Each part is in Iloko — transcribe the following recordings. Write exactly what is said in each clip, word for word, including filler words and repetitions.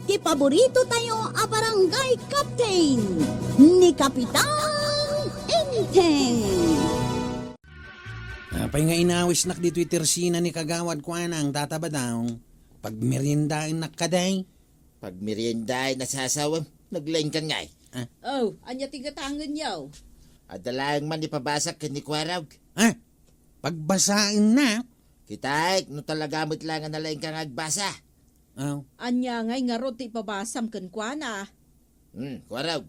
Ti paborito tayo a barangay captain, ni Kapitan Enteng. Apay nga inawisnak ditoy tersina ni Kagawad Kuanang, Tata Badong? Pagmeriendaennak kadi. Pagmeriendaen a sasawem, naglaingkan ngay. Ah. Oh, ania ti gatangenyo? Adda laeng man ipabasak ken ni Kuarog. Ah, pagbasaennak? Kitaek no talaga met la nga nalaingka nga agbasa. Oh. Ania ngay ngarud ti ipabasam kenkuana? Hmm, Kuarog.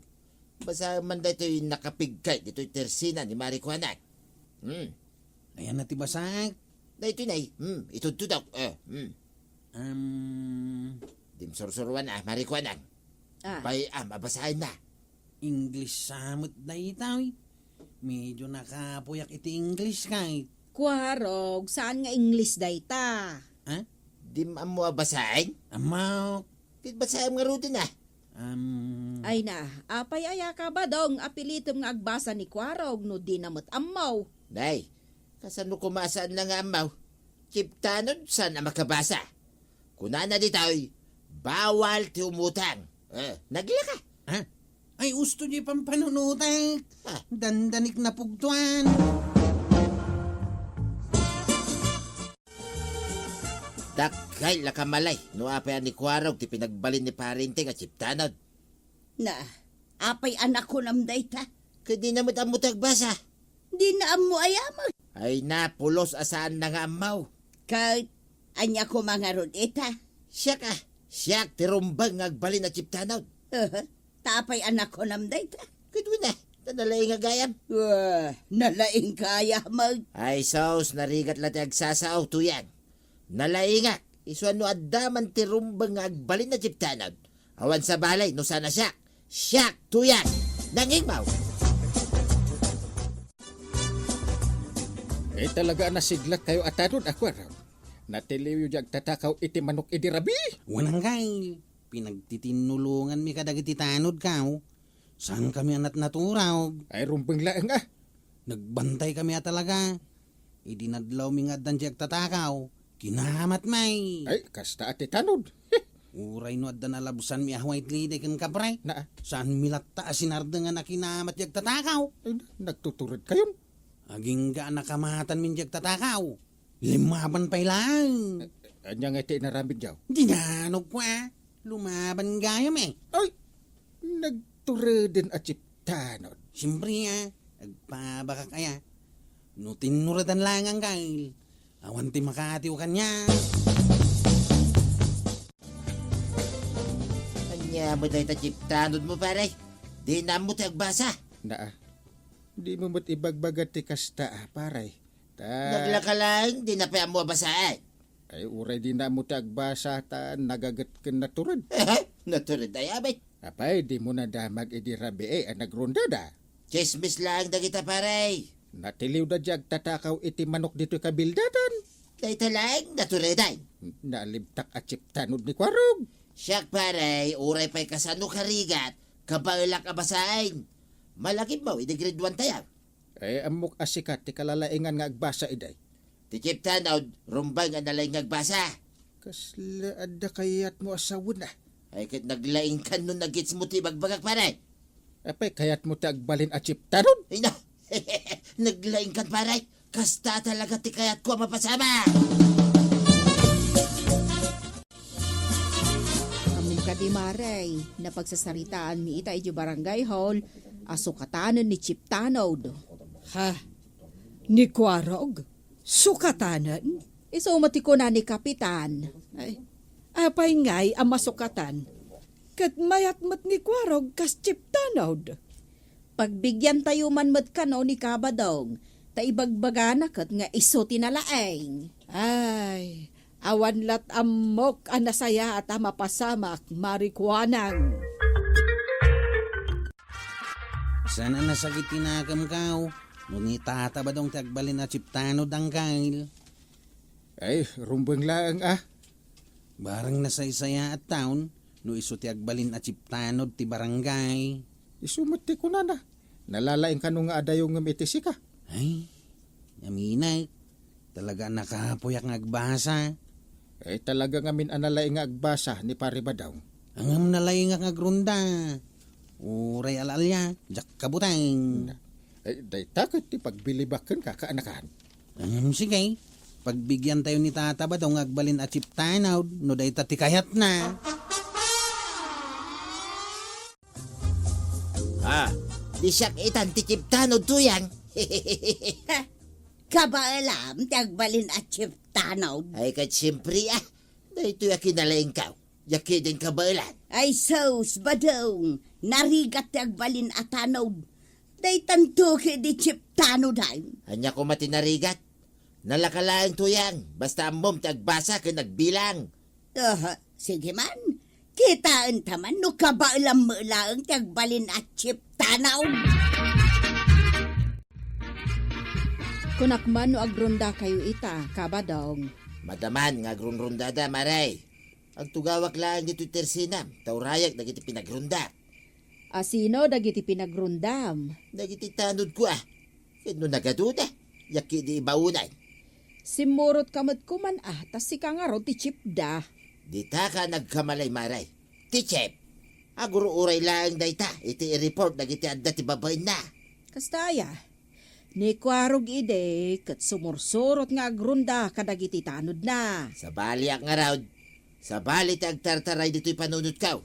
Basaem man daytoy nakapigkay ditoy tersina ni Mari Kuanang. Hmm. Ayan na ti basaek. Daytoy nay. Hmm, itudtudok. Eh, hmm. Um, Dim sursuruan a, Mari Kuanang. Ah. Bay, ah, mabasaen na. English sa met dayta, uy. Medyo nakapuyak iti English kay. Kuarog, saan nga English dayta? Ha? Dim ammo a basaen? Ammo. Ket basaem ngaruden a. Um, Ay na, apay aya ka, Badong, a pilitem nga agbasa ni Kuarog no di na met ammo? Nay, kasano koma a saan na nga ammo? Chiptanod saan a makabasa. Kunana ditoy, bawal ti umutang. Eh, naglaka. Ha? Ay, usto di pampanunutek. Ah. Dandanik napugtuan. Dakkel a kamalay no apay a ni Kuarog ti pinagbalin ni Pari Enteng a chiptanod. Na, apay a nakunam dayta? Ket di na met ammo ti agbasa. Di na ammo a yamek. Ay na, pulos a saan na nga ammo. Ket ania koma ngarud ita? Siak a, siak ti rumbeng nga agbalin a chiptanod. Aha. Ta apay a nakunam dayta? Ket wen a, ta nalaingak gayam. Wah, nalaingka a yamek. Ay sus, narigat la ti agsasao, Tuyang. Nalaingak, isu a no adda man ti rumbeng nga agbalin a chiptanod. Awan sabali no saan a siak. Siak, Tuyang. Nangingbaw. Eh, talaga a nasiglatkayo a tanod a Kuarog. Natiliwyo di agtatakaw iti manok idi rabii. Wen a ngay, pinagtitinnulonganmi kadagiti tanodko. Saankami a natnaturog. Ay, rumbeng laeng a. Nagbantaykami a talaga. Idi nadlawmi nga addan di agtatakaw, kinamatmi. Ay, kasta a ti tanod. Uray no adda nalabsanmi a white lady ken kapre. Naa. Saanmi latta a sinardengan a kinamat di agtatakaw. Ay, nagtuturedkayon. Agingga a nakamatanmin di agtatakaw. Limaban pay laeng. Ania nga iti inaramidyo? Dinanogko a. Lumaban gayam eh. Ay, nagtureden a chiptanod. Siyempre a, agpabakak aya. No tinnuredan laeng a Anggail, awan ti makaatiw kaniak. Ania met dayta chiptanodmo, pare? Di na ammo ti agbasa. Naa. Dimo met ibagbaga ti kasta, pare. Ta- Naglaka laeng, di na pay ammo a basaen. Ay, uray di na ammo ti agbasa, ta nagaget ken natured. Natured aya met. Apay, dimo nadamag idi rabii a nagrondada? Chismis laeng dagita, pare. Natiliwda di agtatakaw iti manok ditoy kabildatan. Dayta laeng naturedan. Nalibtak a chiptanod ni Kuarog. Siak, pare, uray pay kasano karigat, kabaelak a basaen. Malagipmo idi grade one tayo. Eh, ammok a sika ti kalalaingan nga agbasa idiay. Ti chiptanod, rumbeng a nalaing nga agbasa. Kasla adda kayatmo a sawen a. Ay, ket naglaingkan no nagitsmo ti ibagbagak, pare. Apay kayatmo ti agbalin a chiptanod? Ay, na. Naglaingkan, pare. Kasta talaga ti kayatko a mapasamak. Ammom kadi, Mare, napagsasaritaanmi ita idiay barangay hall a sukatanen ni Chiptanod. Ha? Ni Kuarog? Sukatanen? Isu met ti kuna ni Kapitan. Ay, apay ngay a masukatan? Ket mayat met ni Kuarog kas Chiptanod. Pagbigiantayo man met kano ni Kabadong, ta ibagbagana ket nga isu ti nalaing. Ay, awan lat ammok a nasayaat a mapasamak, Mari Kuanang. Saan a nasakit ti nakemko, no ni Tata Badong ti agbalin a Chiptanod, Anggail. Ay, rumbeng laeng a. Barang nasaysayaat taon, no isu ti agbalin a Chiptanod ti barangay. Isu met ti kunana. Nalalaing kano nga adayongem iti sika? Ay, aminek. Talaga a nakapuyak nga agbasa. Eh, talaga ngamin a nalaing nga agbasa ni Pare Badong. Ngem nalaingak nga agrunda. Uray al-alia, diak kabuteng. Na, eh, dayta ket ti pagbilibak ken kakaanakan. Ngem sige, pagbigiantayo ni Tata Badong nga agbalin a chip tanod no dayta ti kayatna. Ah, di siak itan ti chip tanod, Tuyang. Kabaelam ti agbalin a chip tanod. Ay, ket siempre, ah. Daytoy a kinalaingkaw. Diak ketdin kabaelan. Ay sus, Badong, narigat ti agbalin a tanod. Daytanto ketdi chip tanod ay. Ania koma ti narigat? Nalaka laeng, Tuyang, basta ammom ti agbasa ken agbilang. Aha, sige man. Kitaenta man no kabaelam met laeng ti agbalin a chip tanod. Kunak man no agrundakayo ita, Kabadong. Madaman nga agrunrundada, Mare. Agtugawak laeng ditoy tersenam, ta urayak dagiti pinagrundak. Asino dagiti pinagrundam? Dagiti tanodko, a. Ket no nagaduda, diak ketdi ibaonan. Simmurotka met koman, a, ta sika ngarud ti chipda. Ditaka nagkamali, Mare. Ti chip, agur-uray laeng dayta iti i-report dagiti adda ti babaenna. Kasta aya? Ni Kuarog idi ket sumursurot nga agrunda kadagiti tanodna. Sabaliak ngarud. Sabali ti agtartaray ditoy panunotko.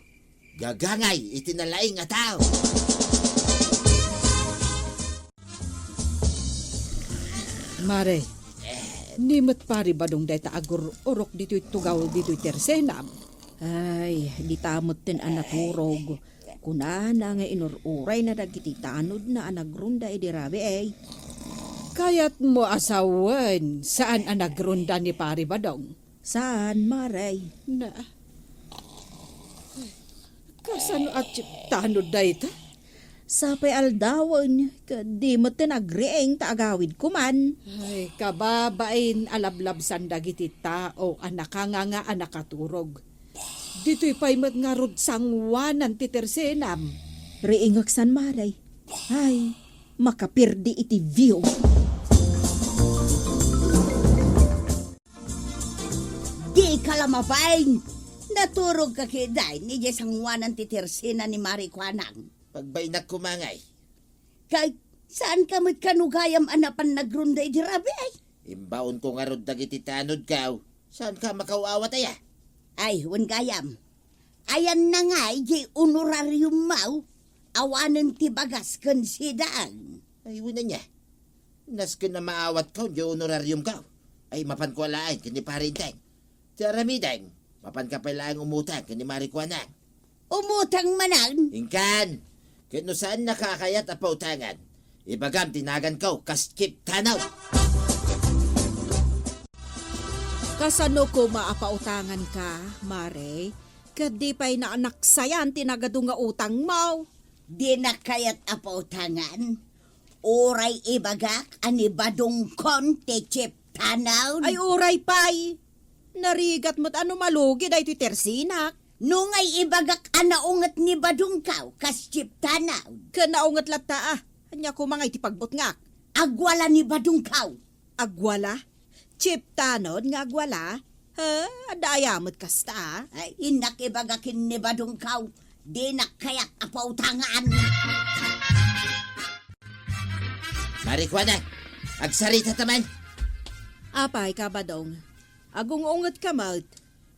Gagangay iti nalaing a tao. Mare, ni met Pari Badong dayta agur-urok ditoy tugaw ditoy tersenam. Ay, dita metten a naturog. Kunana nga inur-urayna dagiti tanodna a nagrunda idi rabii. Kayatmo a sawen, saan a nagrunda ni Pari Badong? Saan, Mare? Na, kasano a chip tanod dayta? Sapay aldawen, ket di metten agriing ta agawidko man. Ay, kababain a lablabsan dagiti tao a nakanganga a nakaturog. Ditoy pay met ngarud sangoanan ti tersenam. Riingek san, Mare. Ay, makapirdi iti view. Dika la mabain! Naturogka ketdin idiay sangoanan ti tersena ni Mari Kuanang. Pagbainak koma ngay. Ket saanka met kano gayam a napan nagrunda idi rabii? Imbaonko ngarud dagiti tanodko. Saanka makaw-awat aya? Ay, wen gayam. Ayanna ngay diay honorariummo? Awanen ti bagas ken sidaen. Ay, wen ania. Nasken a maawatko diay honorariumko. Ay, mapanko laeng ken ni Pari Enteng. Ti aramidem, mapanka pay laeng umutang ken ni Mari Kuanang. Umutang manen? Inkan, ket no saannaka a kayat a pautangan, ibagam ti naganko kas chip tanod. Kasano koma a pautanganka, Mare? Ket di pay naanaksayan ti nagadu nga utangmo? Dinak kayat a pautangan. Uray ibagak a ni Badongkon ti chip tanod. Ay, uray pay! Narigat met a no malugi daytoy tersenak. No ngay ibagak a naunget ni Badongko kas chip tanod. Ken naunget latta, a. Ania koma ngay ti pagbutngak? Agwala ni Badongko. Agwala? Chip tanod nga agwala? Ha? Adda aya met kasta? Ay, innak ibaga ken ni Badongko, dinak kayat a pautangan. Mari Kuana, agsarita ta man. Apay, Kabadong, agung-ungetka met?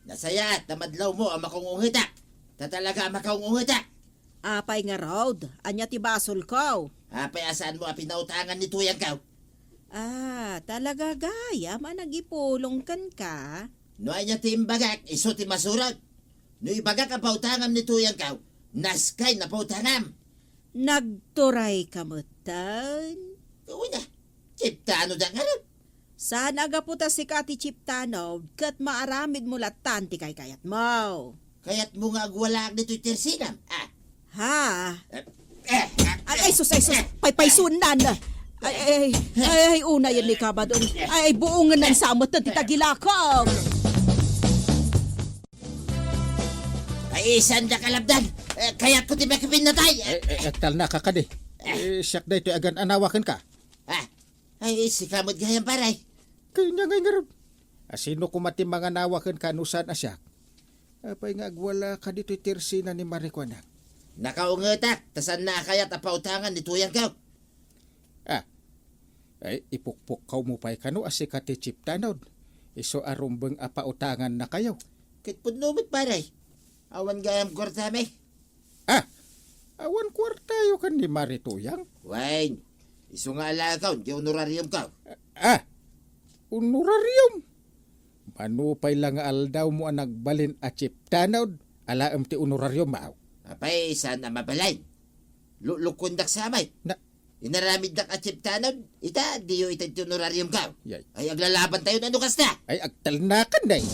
Nasayaat ta madlawmo a makung-ungetak. Ta talaga a makaung-ungetak. Apay ngarud, ania ti basolko? Apay a saanmo a pinautangan ni tuyangko? Ah, talaga gayam a nagipulong kenka? No ania ti imbagak, isu ti masurot. No ibagak a pautangam ni tuyangko, naskay na pautangam. Nagturayka metten? Wen a, chip tanod a ngarud. Saan a gapu ta sika ti chip tanod ket maaramidmo lattan ti kaykayatmo. Kayatmo nga agwalaak ditoy tersenam, a? Ha? Eh, eh, Ay, ay, sus, ay, sus. Paypaysuennan. Ay, ay, ay, ay, unayen ni Kabadong. Ay, ay, buongennan sa met ti tagilakong. Ay, saan da kalabdan? Eh, kayatko ti makipinnatay. Eh, eh, agtalnaka kadi. Eh, siak daytoy agan-anawa kenka. Ah, ay, sika met gayam, pare. Kanya ngay ngarud. Asino koma ti manganawa kenka no saan a siak? Apay nga agwala ka ditoy tersina ni Marikuanang? Nakaungetak, ta saanna a kayat a pautangan ni tuyangko. Ah, ay, ipukpukkaw mo pay kano a sika ti Chief Tanod. Isu a rumbeng a pautangannakayo. Ket pudno met, pare. Awan gayam kuartami. Ah, awan kuartayo ken ni Mari Tuyang? Wen, isu nga alaekon ti honorariumko. Ah, honorarium? Mano pay la nga aldawmo a nagbalin a Chief Tanod, alaem ti honorariummo? Apay, saan a mabalin? Luklukuendak sa met. Na- Inaramiddak a Chief Tanod, ita, diyo ita ti honorariumko. Yay. Ay, aglalabantayon, no kasta? Ay, agtalnakan, day.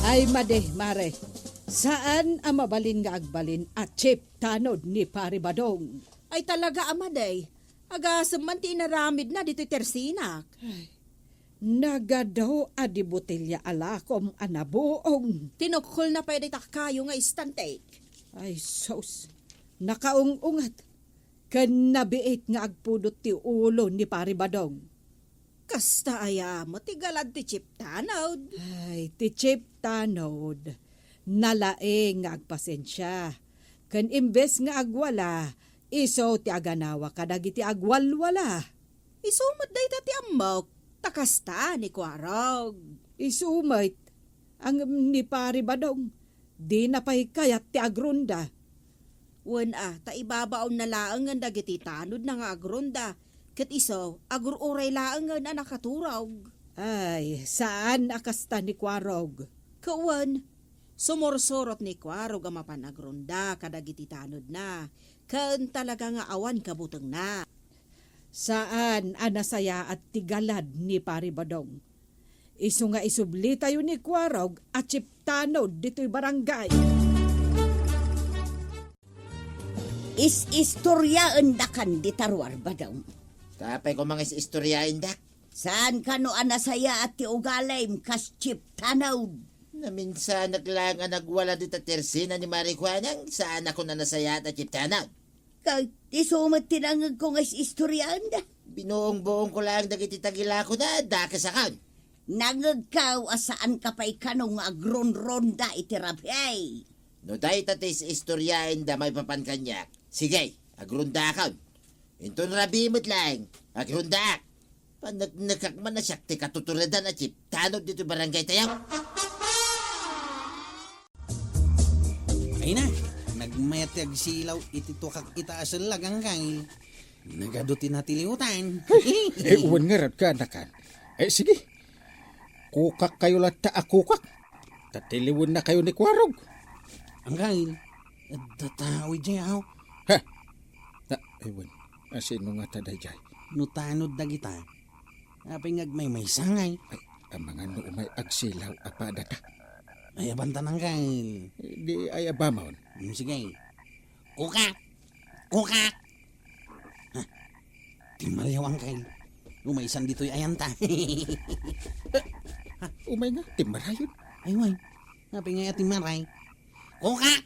Ay, madi, mare. Saan a mabalin nga agbalin a Chief Tanod ni Pari Badong? Ay, talaga a madi. Agasem man ti inaramidna ditoy tersinak. Ay, nagadu a di botelya a lakom a nabuong. Tinukkolna pay dayta kayo nga istantek. Ay, sus. Nakaung-ungat. Ken nabiit nga agpudot ti ulo ni Pari Badong. Kasta aya met ti galad ti Chief Tanod? Ay, ti Chief Tanod, nalaing nga agpasensia. Ken imbes nga agwala, isu ti aganawa kadagiti agwalwala. Isu met dayta ti ammok, ta kasta ni Kuarog. Isu met, ngem ni Pari Badong, dina pay kayat ti agronda. Wen a, ta ibabaonna laengen dagiti tanodna nga agronda, ket isu, agur-uray laengen a nakaturog. Ay, saan a kasta ni Kuarog. Ket wen, sumursurot ni Kuarog a mapan agronda kadagiti tanodna, ken talaga nga awan kabutengna. Saan a nasayaat ti galad ni Pari Badong. Isu nga isublitayo ni Kuarog a Chief Tanod ditoy barangay. Is-istoriaendakan dita ruar, Badong. Ta apay ko mangis-istoriaendak? Saan kano a nasayaat ti ugalim kas Chief Tanod? Naminsanak laeng a nagwala dita tersina ni Marikuanang, saan a kuna nasayaat a Chief Tanod. Ket isu met ti nangngegko nga is-istoriaenda. Binuong-buongko laeng dagiti tagilakona, dakesakon. Nangngegko a saanka pay kano nga agronronda iti rabii. No dayta ti is-istoriaenda maipapan kaniak, sige, agrondaakon. Inton rabii met laeng, agrondaak. Paneknekak man a siak ti katuturedan a Chief Tanod ditoy barangaytayo. Ay na, nagmayat ti agsilaw iti tukak ita a sellag, Angkel. Nagadu ti natiliwtan. Eh, wen ngarud, kaanakan. Eh, sige. Kukakkayo latta a kukak. Ta tiliwennakayo ni Kuarog. Angkel, adda tao idiay, aw. Ha? Na, ay, wen. A, sino ngata daydiay? No tanod dagita, apay nga agmaymaysa ngay? Ay, amangan no umay agsilaw a padata. Ay, abantan, Angkel. Di ay abamon. Hmm, sige. Kukak! Kukak! Ha? Timmariaw, Angkel. Umaysan ditoy ayanta. Umay nga, timmarayon. Ay, way. Apay nga timmaray? Kukak!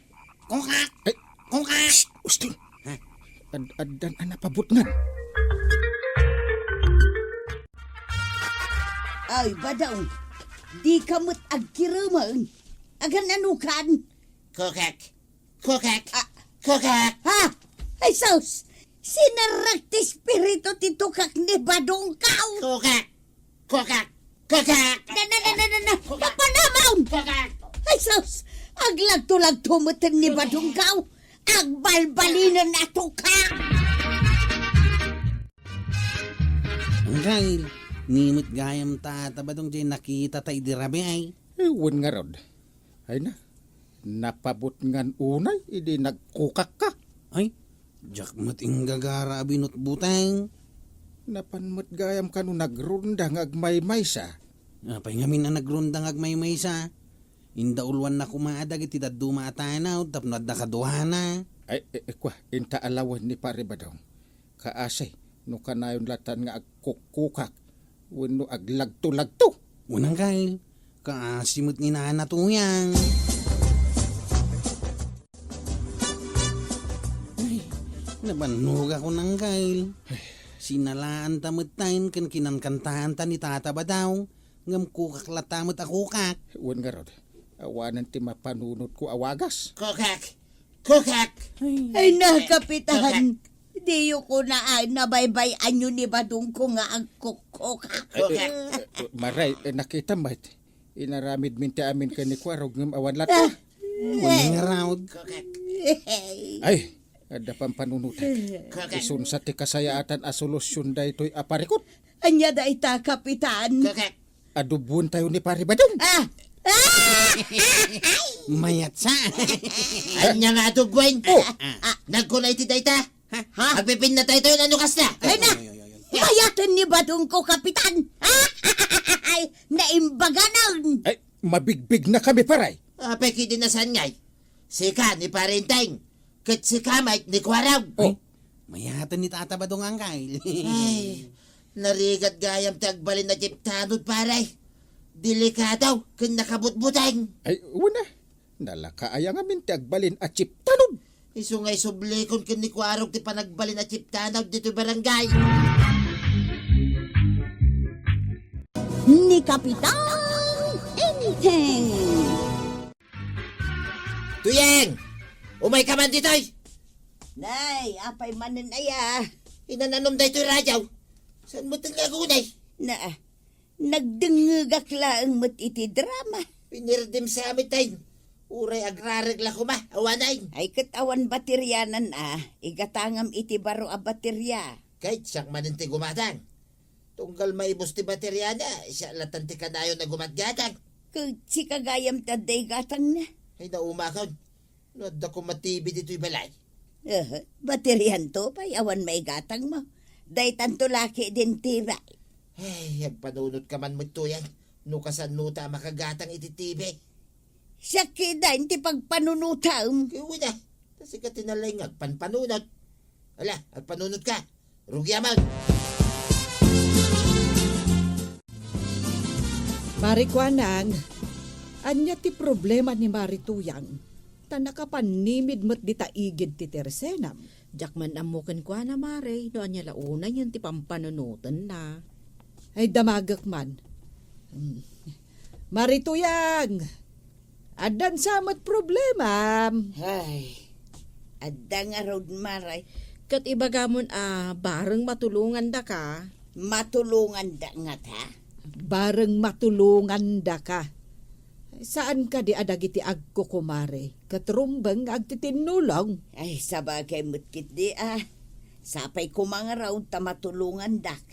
Kukak! Ay! Kukak! Shh! Uston! Ha? Ad-, addan a napabutngan. Ay, Badong, dika met agkiremen. Agan-anokan? Kukak! Kukak! Ah. Kukak! Ha? Ay, sus! Sinerrek ti espiritu ti tukak ni Badongko! Kukak! Kukak! Kukak! Na, na, na, na, na, na! Kukak! Papanamon! Kukak! Ay, sus! Aglagto-lagto met ni Badongko! Agbalbalinen a tukak! Angkel, ni met gayam ta, ta Badong, diay nakitata idi rabii ay? Eh, wen ngarud. Ay na, napabutngan unay idi nagkukakka. Ay, diak met inggagara a binutbuteng. Napan met gayam kano nagronda nga agmaymaysa. Apay ngamin a nagronda nga agmaymaysa? Indauluanna koma dagiti dadduma a tanod tapno adda kaduana. Ay, eh, eh, kua, inta alawen ni Pare Badong. Kaasi, no kanayon latan nga agkukkukak wenno aglagto-lagto. Wen, Angkel, kaasi met ni Nana Tuyang. Ay, nabannogakon, Angkel. Sinalaanta metten ken kinankantaanta ni Tata Badong. Ngem kukak latta met a kukak. Wen ngarud, awanen ti mapanunotko a wagas. Kukak! Kukak! Ay na, Kapitan. Diyo kunaan a baybay-anyo ni Badongko nga agkukkukak. Eh, eh, eh, Maray, eh, nakitam met. Inaramidmin ti amin ken ni Kuarog ngem awan latta. Ah. Wen ngarud. Kukak! Ay, adda pampanunotak. Kukak! Isunsa ti kasayaatan a solusyon daytoy a parikut? Ania dayta, Kapitan? Kukak! Adubuen tayo ni Pare Badong. Ah! Ah! Mayat sa. Ania nga adubuen? Oh. Ah, ah. Nagkuna iti dayta? Ha? Ha? Agpipinna tayo tayo, ano kasta? Ay na! Ay, ay, ay, ay. Kayaten ni Badongko, Kapitan! Ay, naimbaganan! Ay, mabigbig na kami, paray. Apay, kidi na saan ngay? Sika ni Parenteng, ket sika met ni Kuarog. Oh. Ay, mayaten ni Tata Badong, Angkay. Ay, narigat gayam ti agbalin a chip tanod, paray. Delikado, ken nakabutbuteng. Ay, una. Nalaka aya ngamin ti agbalin a chip tanod. Isu nga isublikon ken ni Kuarog ti panagbalin a chip tanod ditoy barangay. Ni Kapitan Enteng. Tuyeng! Umay ka man ditoy! Nay, apay manen aya? Inananom daytoy radyo. Saan mo nga agunay? Na, nagdengngegak laeng met iti drama. Pinirdim sa amin tayo. Uray agrareg la koma, awanay. Ay, ket awan baterianan a, igatangam iti baro a bateria. Kay siak manen ti gumatang. Tunggal maibus ti bateriana, siak latan ti kanayon a gumatgatang. Ket sika gayam ti adda igatangna. Ay, naumakon. No adda koma T V ditoy balay. Eh, baterianto pay, awan maigatang mo. Daytanto laki din T V. Ay, agpanunot ka man met tuyang. No kasano ta makagatang iti T V? Siak kidin ti pagpanunotam. Kiwida, ta sika ti nalaing nga agpanpanunot. Ala, agpanunot ka. Rugiaman! Mari Kuanang, ania ti problema ni Mari Tuyang? Ta nakapannimid met dita igid ti tersenam. Diak man ammo kenkuana, Mari, no ania la unayen ti pampanunotenna. Ay, damagek man. Hmm. Mari Tuyang! Addan sa met problemam. Ay, adda ngarud, Mari. Ket ibagamon a bareng matulongandaka. Matulonganda ngata? Bareng matulongandaka. Saan kadi a dagiti agkukumare ket rumbeng nga agtitinnulong? Ay, sabagay met ketdi a. Sapay koma ngarud ta matulongandak.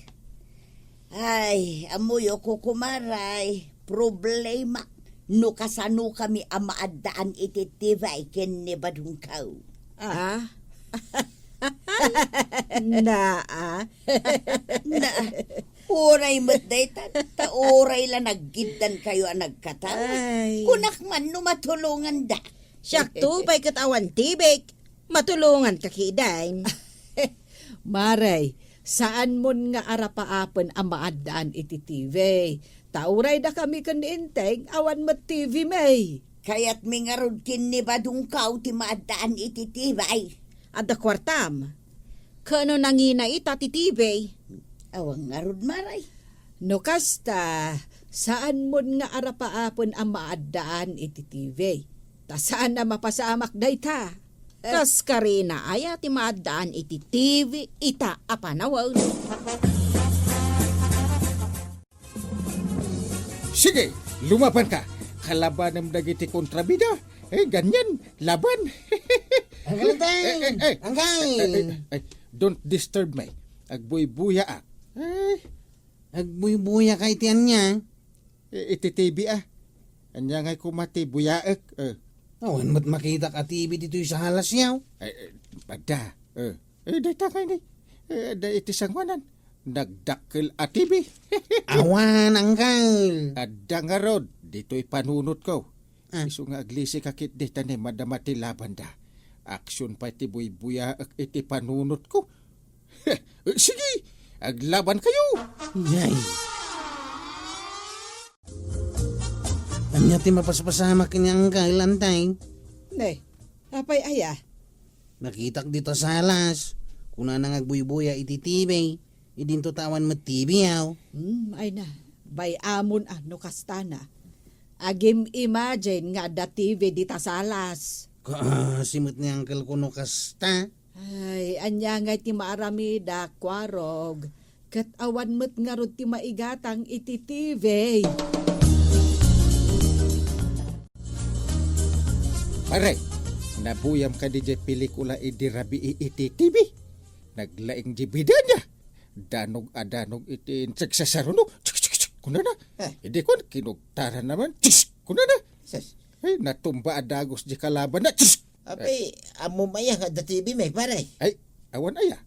Ay, ammoyo, kukumaray, problema no kasano kami a maaddaan iti T V ken ni Badongko. Ah? Naa. Na, uray met dayta, ta uray la naggiddan kayo a nagkataw. Ay. Kunak man no matulongandak. Siak to, pay ket awan T V. Matulongan ka kiden. Maray, saan mon nga arapaapen a maaddaan iti T V. Ta uray dakami ken ni Enteng, awan met T V mi. Kayatmi ngarud ken ni Badongko ti maaddaan iti T V. Adda kuartam. Ket no nangina ita ti T V? Awan ngarud, Maray. No kasta, saan mon nga arapaapen a maaddaan iti T V. Ta saan a mapasamak dayta. Kas karina aya ti maaddaan iti T V ita a panawen. Sige, lumaban ka. Kalabanem dagiti kontrabida. Eh, ganyan. Laban. Uncle Teng! Eh, eh, eh. Uncle! Eh, eh, eh, don't disturb me. Agbuybuyaak. Eh. Agbuybuya ka iti ania? Eh, iti T V, ah. Ania ngay koma ti buyaek? Eh. Awan met makitak a T V ditoy sa halas yaw. Eh, eh, adda. Eh. Eh, dayta kayni. Eh, adda iti sanguanan. Nagdakkel a T V. Awan, Uncle. Adda ngarud, ditoy panunotko. Ah. Isu nga aglisi ka ketdi ta ne madama ti labanda. Aksyon pay ti buybuyaek iti panunotko. Eh, sige, aglaban kayo. Yay. Ania ti mapaspasamak ken ni Uncle, Antay? Ne, apay aya? Nakitak dita sa halas. Kunana nga agbuybuya iti T V. Idinto ta awan met T V, aw. Hmm, ay na. Bay-amon a no kastana. Agim-imagine nga adda T V dita salas. Kaasi met ni uncle ko no kasta. Ay, ania ngay ti maaramida, Kuarog? Ket awan met ngarud ti maigatang iti T V. Pare, nabuyam kadi jay pelikula idi rabii iti T V? Naglaing jay bidanya. Danog a danog iti insek sasaruno. Chik, chik, chik, kunana. Eh. Idi kuan, kinugtaran naman. Chik, kunana. Sus. Ay, natumba a dagus di kalaban na. Chik. Apay, ammom aya nga adda T V may, pare? Ay, awan aya.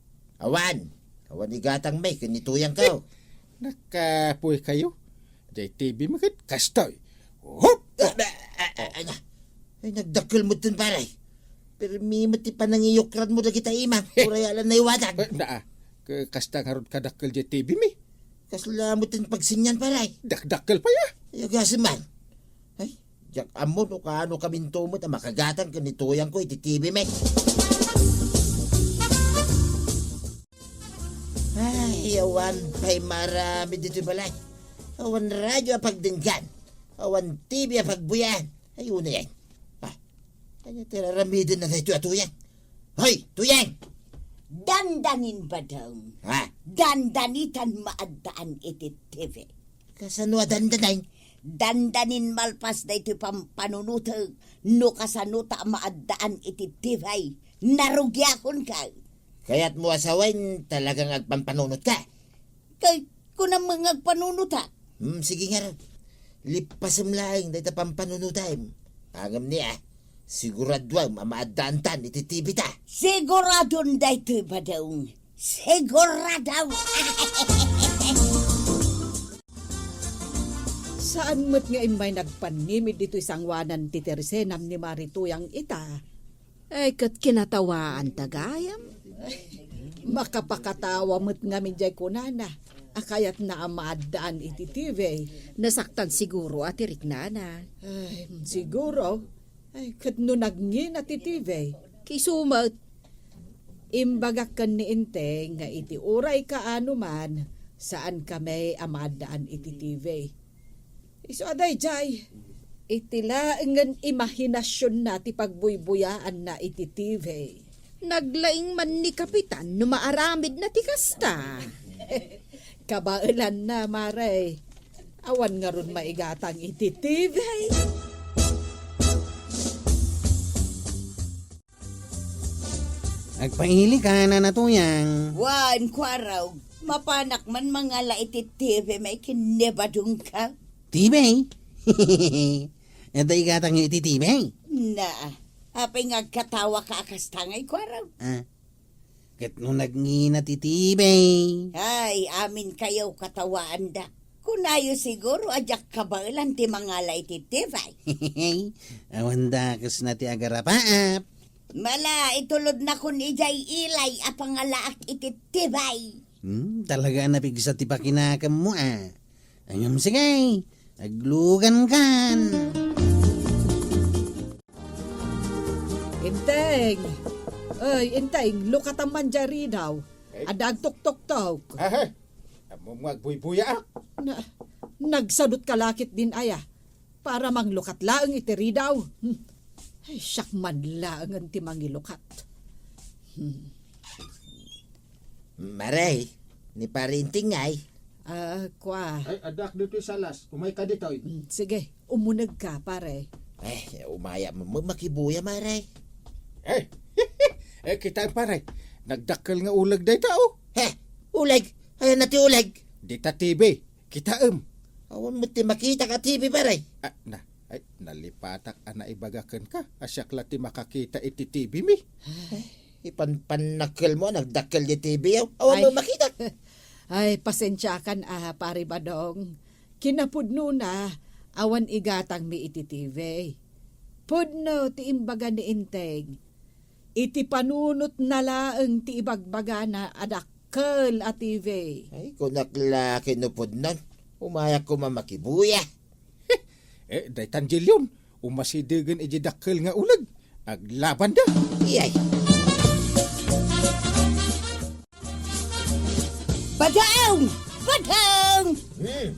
Awan. Awan igatang may, ken ni Tuyang kaw. Eh, nakapuy kayo. Jay T V maket, kastoy. Hop! Ah, ah, ah, ah, ah. Ay, nagdakkel mo din, pare. Pero mi met ti panangiyukran mo dagita imam. Uray ala naiwadag. Eh, naa. Ka-, kasta ngarud kadakkel jay T V mi. Kasla mo din pagsinyan, pare. Dakdakkel pa ya. Ay, agasem man. Ay, diak ammo no kaano kaminto met a makagatang ken ni Tuyang ko iti T V mi. Ay, awan pay maaramid ditoy balay. Awan radyo a pagdenggan. Awan T V a pagbuyan. Ay, unay. Ah, ania ti raramiden na daytoy a Tuyang? Hoy, Tuyang! Dandanin, Badong. Ha? Dandanitan maaddaan iti T V. Kasano a dandanin? Dandanin malpas daytoy pampanunotek no kasano ta maaddaan iti T V. Narugiakon ka. Kayat mo a sawen talagang agpampanunot ka? Kay kunam nga agpanunotak. Hmm, sige ngarud. Lippasem laeng dayta pampanunotem. Ngem ni, ah, siguraduem a maaddaantan iti T V ta. Siguradon daytoy, Badong. Sigurado. Saan met nga immay nagpannimid ditoy sangoanan ti tersenam ni Mari Tuyang ita. Ay, ket kinatawaan ta gayam. Makapakatawa met ngamin jay kunana a kayatna a maaddaan iti T V. Nasaktan siguro a ti riknana. Ay, siguro. Ay, ket no nagngina ti T V. Kisu met. Imbagak ken ni Enteng nga iti uray kaano man, saan kami a maaddaan iti T V. Isu a daydiay, iti laengen imahinasionna ti pagbuybuyaanna iti T V. Naglaing man ni Kapitan no maaramidna ti kasta. Kabaelanna, Mare. Awan ngarud maigatang iti T V. Agpaili ka, Nana Tuyang. Wen, Kuarog, mapanak man mangala iti T V may ken ni Badong ka. T V? Adda igatangyo iti T V? Na, apay nga agkatawa ka a kasta ngay, Kuarog? Ah, ket no nagngina ti T V? Ay, amin kayo katawaanda. Kunayo siguro a diak kabaelan ti mangala iti T V. Awan dakesna ti agarapaap. Mala, itulodnakon idiay ilay a pangalaak iti T V. Hmm, talaga a napigsa ti pakinakemmo, a. Ngem sige, aglugankan. Enteng! Ay, Enteng, lukatam man diay ridaw. Eh? Adda agtuktoktok. Aha! Ammom nga agbuybuyaak. Na, nagsadut ka la ketdin aya. Para manglukat laeng iti ridaw. Hmm. Ay, siak man laengen ti mangilukat. Hmm. Mare, ni Pare Enteng ngay. Ah, kua. Ay, addak ditoy salas. Umayka ditoy. Mm, sige, umunegka, pare. Eh, umaya, ma-, makibuya, Mare. Eh, eh, kitaem, pare. Nagdakkel nga uleg dayta, o. He, uleg? Ania ti uleg? Dita T V. Kitaem. Awan met ti makitak a T V, pare. Ah, na, ay, nalipatak a naibaga kenka a siak la ti makakita iti T V mi. Ipanpannakkelmo a nagdakkel diay T V, aw. Awan met makitak. Ay, pasensiakan, a, Pare Badong. Kinapudnona, awan igatangmi iti T V. Pudno ti imbaga ni Enteng. Iti panunotna laeng ti ibagbagana a dakkel a T V. Ay, kunak la ket no pudnon. Umayak koma makibuya. Eh, daytan Jillion, umasidegen idiay dakkel nga uleg. Aglabanda. Iyay. Badong! Badong! Hmm.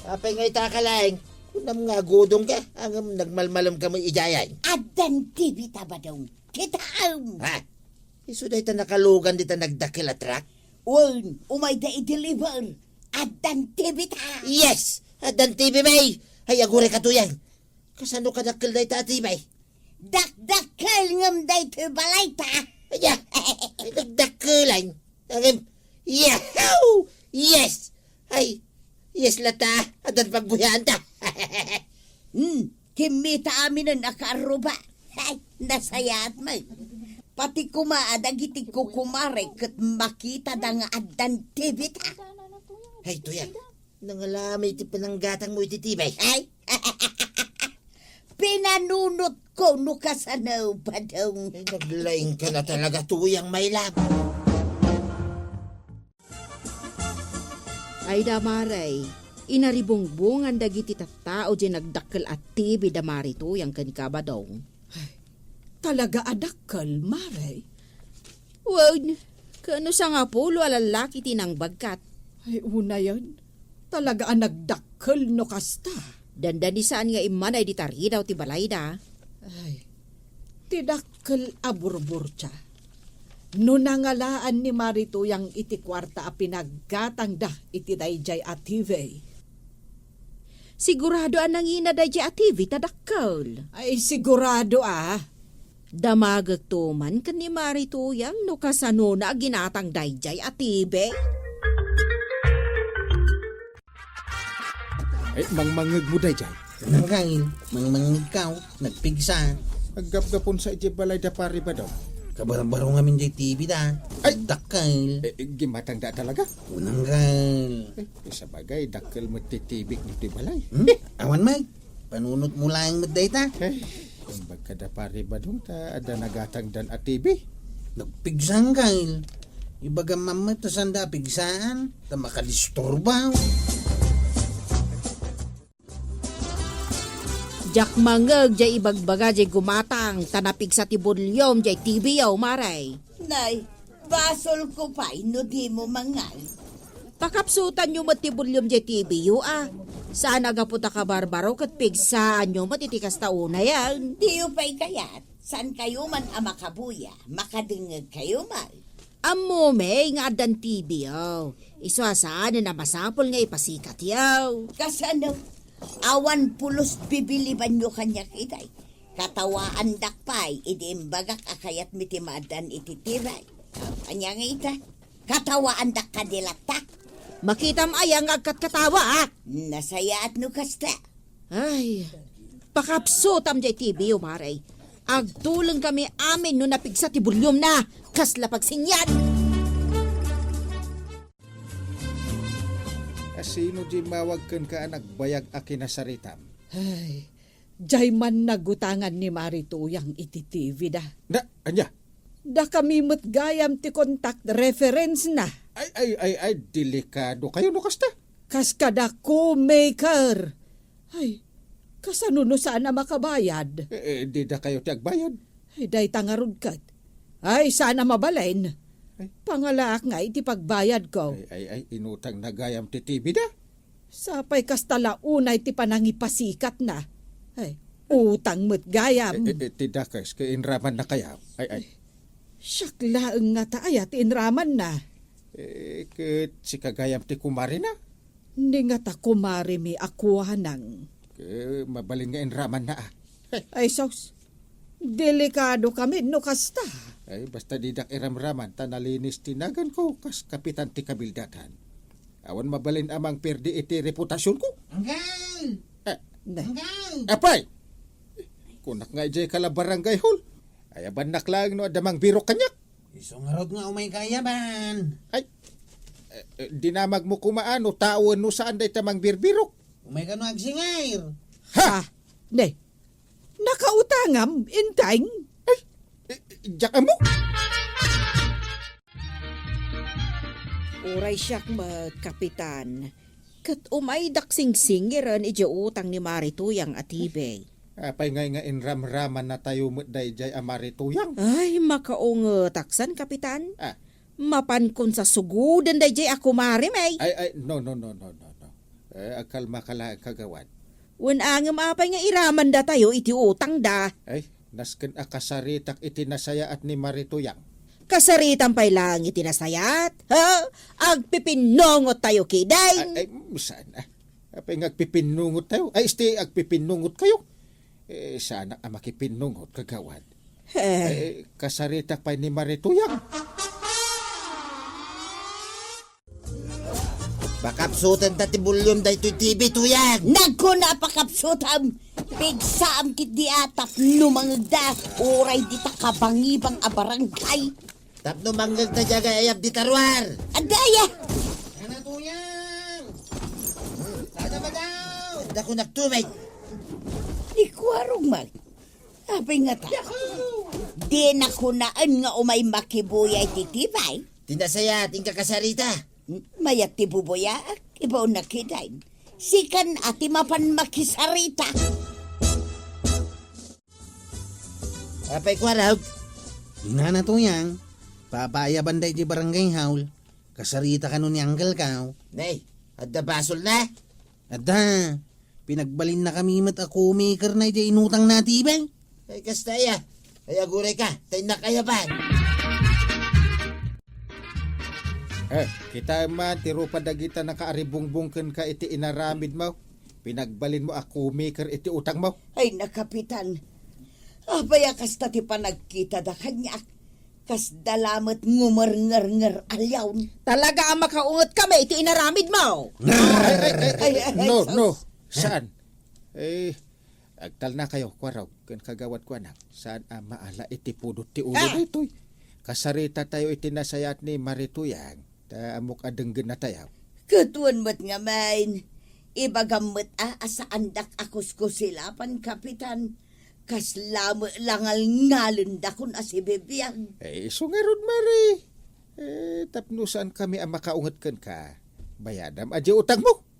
Apay nga ita ka laeng? Kunam nga agudong ka, ngem nagmalmalem ka met idiay. Addan T V ta, Badong. Kitaem! Ha? Isu dayta nakalugan dita nagdakkel a truck? Wen, umayda i-deliver. Addan T V ta! Yes! Addan T V, May! Ay, aguray ka, Tuyang. Kasano kadakkel dayta a T V? Dakdakkel ngem daytoy balayta. Aya, ay, dakdakkelan. Ngem, yahoo! Yes! Ay, yes latta. Addan pagbuyaanta. Hmm, kimmita aminen a kaarruba. Ay, nasayaat met. Pati koma a dagiti kukumare ket makitada nga addan T V ta. Ay, Tuyang. Nangalami ti pinanggatangmo iti T V. Ay, pinanunotko no kasano, Badong. Ay, naglaing ka na talaga, Tuyang, my love. Ay da, Mare, inaribungbongan dagiti tattao diay nagdakkel a T V da Mare Tuyang ken ka, Badong. Ay, talaga a dakkel, Mare. Wen, ken no sangapulo a lallaki ti nangbagkat. Ay, unayen, talaga a nagdakkel no kasta. Dandani saan nga immanay dita ridaw ti balayda. Ay, ti dakkel a burburtia. No nangalaan ni Mare Tuyang iti kuarta a pinaggatangda iti daydiay a T V. Sigurado a nangina daydiay a T V ta dakkel. Ay, sigurado a. Damagekto man ken ni Mare Tuyang no kasanona a ginatang daydiay a T V. Ay, mangmangngegmo daydiay. Nanggain, mangmangngegko, nagpigsa. Aggapgapon sa idiay balay da Pari Badong. Kabarbaro ngamin diay T V da. Ay! Dakkel. Eh, eh, gimatang da talaga? Unanggal. Eh, sabagay, dakkel met ti T V ditoy balay. Hmm? Awan, Mike. Panunotmo laeng met dayta. Eh, imbag kada Pari Badong ta adda nagatangdan a T V. Nagpigsa, Kyle. Ibagam man met ta sanda a pigsaan, ta makadisturba. Diak mangngeg diay ibagbaga diay gumatang, ta napigsa ti volume diay T V yo, Mare. Nay, basolko pay no dimo mangngeg. Pakapsutanyo met ti volume diay T V yo, a. Saan a gapu ta kabarbaro ket pigsaanyo met iti kasta unayen. Diyo pay kayat, saankayo man a makabuya, makadengngegkayo man. Ammom, eh, nga addan T V yo. Isu a saanen a masapul nga ipasikatyo. Kasano? Awan pulos bibilibanyo kaniak itay. Katawaandak pay idi imbagak a kayatmi ti maaddan iti T V. Ania nga ita? Katawaandak kadi latta? Makitam aya nga agkatkatawa, a? Nasayaat no kasta. Ay, pakapsutam diay T V yo, Mare. Agtulengkami amin no napigsa ti volume na. Kasla pagsinyan! A, sino diay immawag kenka a nagbayag a kinasaritam? Ay, diay man nagutangan ni Mare Tuyang iti T V da. Na, ania? Dakami met gayam ti contact reference na. Ay, ay, ay, ay, delikadokayo no kasta. Kas kada co-maker. Ay, kasano no saan a makabayad? Eh, eh, didakayo ti agbayad. Ay, dayta ngarud ket. Ay, saan a mabalin. Ay. Pangalaak nga iti pagbayadko. Ay, ay, ay, inutangna gayam ti T V da. Sapay kasta la unay ti panangipasikatna. Ay, utang met gayam. Eh, eh, eh, ti dakes, ket inramannakayo. Ay, ay. Siak laeng ngata aya ti inramanna. Eh, ket sika gayam ti kumarena? Ni ngata kumaremi a kuanang. Ket mabalin nga inramanna, a. Ay, sus. Delikadokamin no kasta. Ay, basta didak iramraman ta nalinis ti naganko kas kapitan ti kabildatan. Awan mabalin a mangperdi iti reputasionko. Anggal! Eh. Ne. Anggal! Apay! Kunak nga idiay ka la barangay hall. Ayabannak laeng no adda mangbirok kaniak. Isu ngarud nga umayka ayaban. Ay, eh, eh, dinamagmo koma no tao wenno saan dayta mangbirbirok. Umayka no agsingair. Ha? Ah, ne. Nakautangam, Enteng? Ay, eh, eh, diak ammo. Uray siak met, Kapitan. Ket umaydak singsingiren idiay utang ni Mare Tuyang a T V. Apay ngay nga inramramannatayo met daydiay a Mare Tuyang? Ay, makaungetak san, Kapitan. Ah. Mapankon sasugoden daydiay a kumarem, ay. Ay, ay, no, no, no, no, no, no. Eh, agkalmaka laeng, kagawad. Wen angem apay nga iramandatayo iti utangda? Ay, nasken a kasaritak iti nasayaat ni Mari Tuyang. Kasaritam pay laeng iti nasayaat? Ha? Agpipinnungottayo ketdin? Ay, ay, saan, ah. Apay nga agpipinnungottayo? Ay, isti agpipinnungotkayo? Eh, saanak a makipinnungot, kagawad. Eh. Eh, kasaritak pay ni Mari Tuyang. Pakapsutenta ti volume daytoy T V, Tuyang. Nagkuna a pakapsutam. Pigsaam ketdi a tapno mangngegda, uray dita kabangibang a barangay. Tapno mangngegda diay agayayab dita ruar. Adda aya. Ana, Tuyang. Sana ba daw? Adda kunak tubig. Ni Kuarog man. Apay ngata? Dina kunaen nga umay makibuya iti tibay? Ti nasayaat, inka kasarita. Mayat ti bubuyaak, ibaonna ketdin. Sikan a ti mapan makisarita. Apay, Kuarog? Inana, Tuyang, papaayaban daydi barangay hall. Kasarita kano ni Uncle Kao. Nay, adda basolna? Adda. Pinagbalinnakami met a co-maker na iti inutangna a tibay. Ay, kasta aya. Ay, agurayka, ta innak ayaban. Eh, kitaem man ti rupa dagita nakaaribungbong kenka iti inaramidmo. Pinagbalinmo a co-maker iti utangmo. Ay, na, Kapitan. Apay a kasta ti panagkitada kaniak? Kasda lamet ngumerngernger a leon. Talaga a makaungetkami iti inaramidmo. Ay, ay, ay, ay, ay, no, sus. No. Saan? Eh, agtalnakayo, Kuarog, ken kagawad Kuanang. Saan a maala iti pudot ti ulo daytoy? Kasaritatayo iti nasayaat ni Mari Tuyang, ta ammok a denggennatayo. Ket wen met ngamin, ibagam met a, a saandak a kuskusilapan, Kapitan. Kasla met la ngalngalendakon a sibibiag. Eh, isu ngarud, Mari. Eh, tapno saankami a makaunget kenka, bayadam a diay utangmo.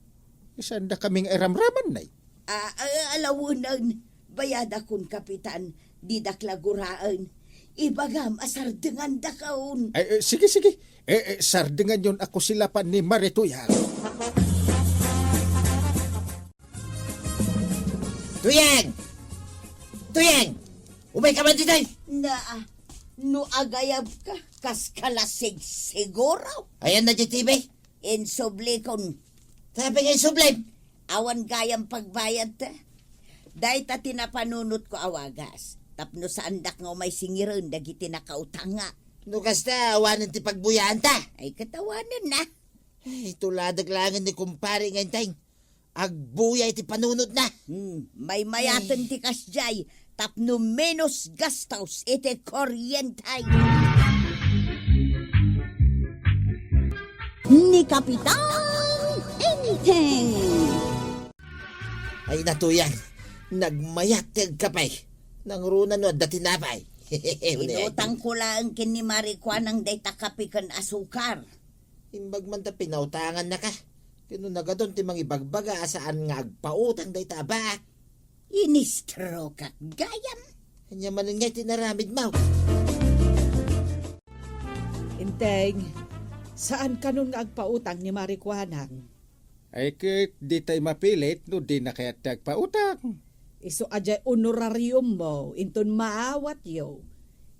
Saandakami nga iramraman, nay. Ah, ah, alawenen, bayadakon, Kapitan, didak la guraen. Ibagam a sardengandakon. Ay, eh, sige, sige. Eh, eh, sardenganyon a kusilapan ni Mari Tuyang. Tuyang! Tuyang! Umayka man ditoy! Na, no agayabka, kas kalasig siguro. Ayan na diay T V. Insublikon. Sabi nga insublim. Awan gayam pagbayadta. Dayta ti napanunotko a wagas. Tapno saandak nga umay singiren dagiti nakautanga. No kasta, awanen ti pagbuyaanta. Ay, ket awanen na. Ay, tuladek laengen ni kumpare nga Enteng. Agbuya iti panunotna. Hmm, maymayaten ti kasdiay tapno menos gastos iti kuryente. Ni Kapitan Enteng. Ay, na, Tuyang, nagmayat ti agkape. Nangruna no adda tinapay. Inutangko laeng ken ni Mari Kuanang dayta kape ken asukar. Imbag man ta pinautangannaka. Ken no nagadun ti mangibagbaga a saan nga agpautang dayta a baak. Inistrokak gayam. Ania manen ngay ti inaramidmo? Enteng, saan kanon nga agpautang ni Mari Kuanang? Ay ket, ditay mapilit no dina kayat ti agpautang. Isu a diay honorariummo inton maawatyo.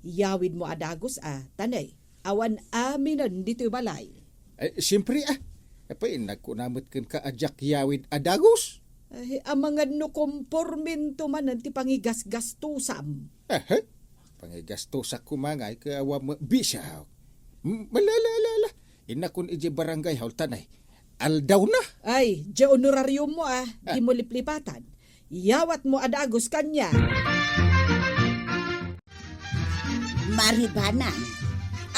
Yawidmo a dagus a, ta nay, awan aminen ditoy balay. Ay, siempre, ah. Apay, nagkuna met kenka a diak yawid a dagus? Ay, amangan no kompormento manen ti pangigasgastosam. Aha. Pangigastosak koma ngay ket awan met bisiak. M-, ala, ala, ala, ala. Innakon idiay barangay hall ta nay, aldawna. Ay, diay honorariummo a, ah, dimo liplipatan. Yawatmo a dagus kaniak. Mari Kuanang,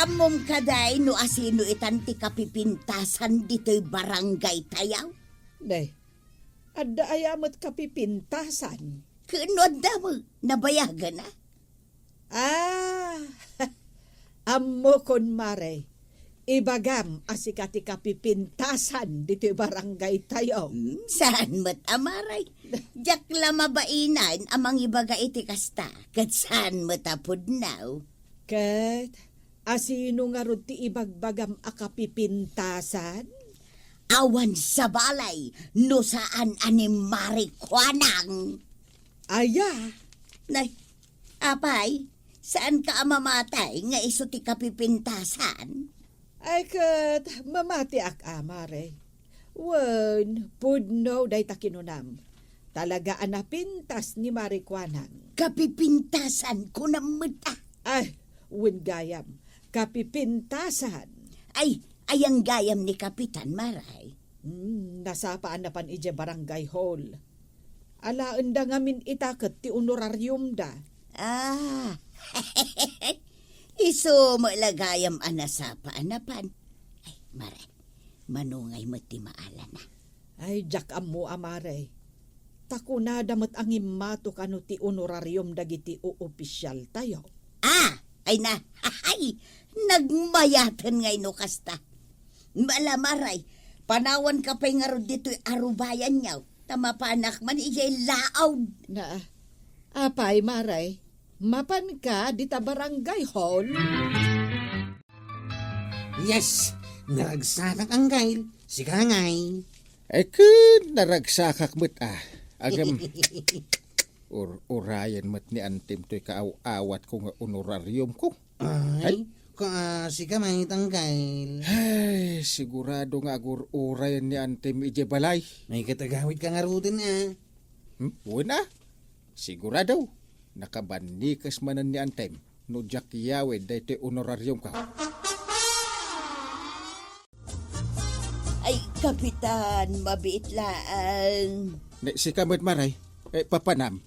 ammom kadi no asino itan ti kapipintasan ditoy barangaytayo? Nay, adda aya met kapipintasan? Ken no adda met, nabayagen a? Ah, ammokon, Mari. Ibagam a sika ti kapipintasan ditoy barangaytayo. Hmm, saan met a, Mari. Diak la mabain a mangibaga iti kasta, ket saan met a pudno. Ket asino ngarud ti ibagbagam a kapipintasan? Awan sabali no saan a ni Mari Kuanang. Aya? Nay, apay, saanka a mamati nga isu ti kapipintasan? Ay, ket mamatiak a, Mare. Wen, pudno dayta kinunam. Talaga a napintas ni Mari Kuanang. Kapipintasan, kunam met a. Ay, wen gayam, kapipintasan. Ay, ayan gayam ni Kapitan, Maray. Hmm, nasapa a napan idiay barangay hall. Alaenda ngamin ita ket ti honorariumda. Ah, isu met la gayam a nasapa a napan. Ay, Maray, manungay met ti maalana. Ay, diak ammo a, Mare. Ta kunada met a ngimmato kano ti honorarium dagiti oopisialtayo. Ah, ay na, ay, nagmayaten ngay no kasta. Ala, Maray, panawanka pay ngarud ditoy arubayanyo, ta mapanak man idiay laawd. Na, apay, Maray, mapanka dita barangay hall? Yes, naragsakak, Anggail. Sika ngay. Ay, ket naragsakak met, ah. Agam, ur-urayen met ni Antim toy kaaw-awatko nga honorariumko. Ay, ay, kaasi ka, Manong Anggail. Ay, sigurado nga agur-urayen ni Antim idiay balay. Ay, ket agawidka ngaruden, ah. Hmm? Wen, ah. Sigurado, nakabannikes manen ni Antim no diak yawid daytoy honorariumko. Ay, Kapitan, mabiit laeng. Ne, sika met, Maray. Eh, papanam?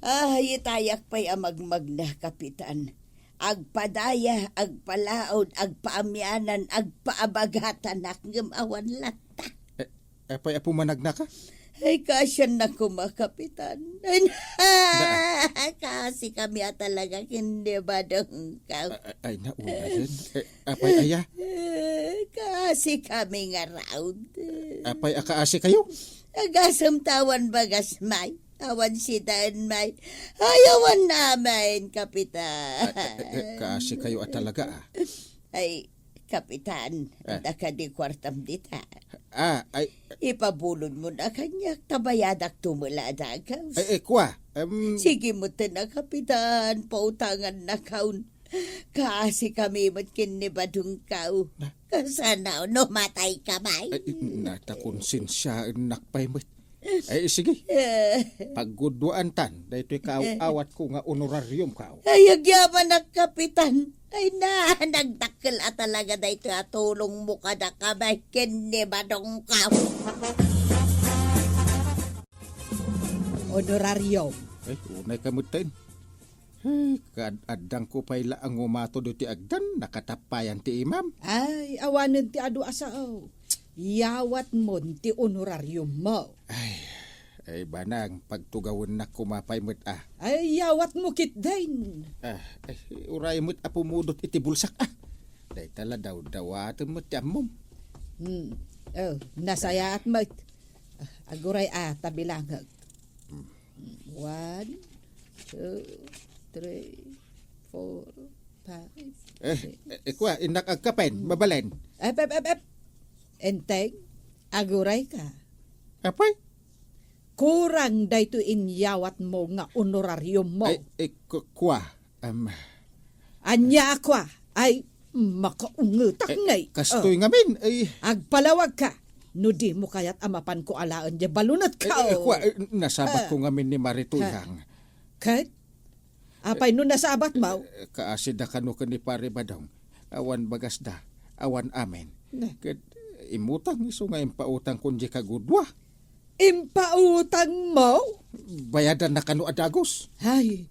Ay, itayak pay a magmagna, Kapitan. Agpadaya, agpalaod, agpaamianan, agpaabagatanak, ngem awan latta. Eh, apay a pumanagnaka? Ay, kaasiannak koma, Kapitan. Ay, kaasi kami a talaga ken ni Badongkaw. A-, a-, ay, naunayen. Eh, apay aya? Kaasi kami ngarud. Apay a kaasi kayo? Agasem ta awan bagas may, awan sidaen may, ay, awan amin, Kapitan. Ay, ay, ay, kaasi kayo a talaga, ah. Ay, Kapitan, ah, adda kadi kuartam dita? Ah, ay. Ipabulodmon a kaniak, ta bayadakto met la a dagas. Ay, ay, kua, em. Sige met ten a, Kapitan, pautangannakon. Kaasi kami met ken ni Badongkaw. Na? Kasano no matay ka, bay? Ay, na, ta konsensiaennak pay met. Ay, sige. Eh. Pagguduaantan daytoy kaaw-awatko nga honorariumko. Ay, agyamanak, Kapitan. Ay na, nagdakkel a talaga daytoy a tulongmo kadakami ken ni Badongkaw. Honorarium. Ay, unay ka met ten. Ay, kad-, addangko pay la a ngumato ditoy agdan, nakatappayan ti imam. Ay, awanen ti adu a sao. Yawatmon ti honorariummo. Ay, ay, banang, pagtugawennak koma pay met, ah. Ay, yawatmo ketdin. Ah, ay, uray met a pumudot iti bulsak, ah. Dayta la dawdawatem met ti ammom. Hmm. Oh, nasayaat met. Ah, aguray, ah, ta bilangek. Hmm. One, two, three, four, five, eh, six. Eh, kua, innak agkapen, hmm, mabalin. Ep, ep, ep, ep. Enteng, aguray ka. Apay? Kurang daytoy inyawatmo nga honorariummo. Ay, eh, ku-, kua, em. Ania a kua? Ay, makaungetak ngay. Eh, kastoy ngamin, ay. Agpalawagka. No dimo kayat a mapanko alaen diay balunetko. Eh, eh, kua, eh, nasabatko ngamin ni Mari Tuyang. Ket? Apay no nasabatmo? Eh, eh, kaasida kano ken ni Pari Badong. Awan bagasda, awan amin. Ne. Ket imutang isu nga impautangkon diay kagudua. Impautangmo? Bayadanna kano a dagus. Ay,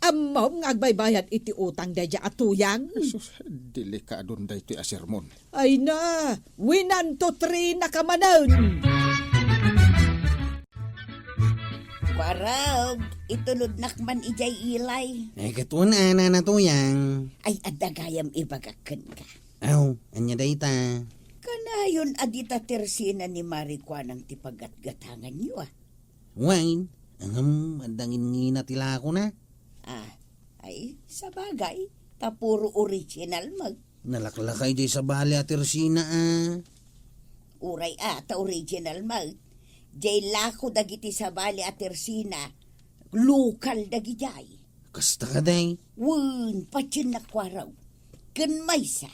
ammom nga agbaybayad iti utang daydiay a Tuyang? Jesus, delikadon daytoy a sermon. Ay na, winanto three na ka manen. Kuarog, itulodnak man idiay ilay. Ay, ket una, Nana Tuyang. Ay, adda gayam ibagak kenka. Aw, ania dayta? Kanayon a dita Tersina ni Mari Kuanang ti pagatgatanganyo, a? Wen, ngem adda ngingina ti lakona. Ah, ay, sabagay, ta puro original met. Nalaklakay diay sabali a Tersina, a. Uray a, ta original met. Jay lako dagiti sabali a tersina, lokal dagidiay. Kasta kadi? Wen, patien a kuaraw. Ken maysa,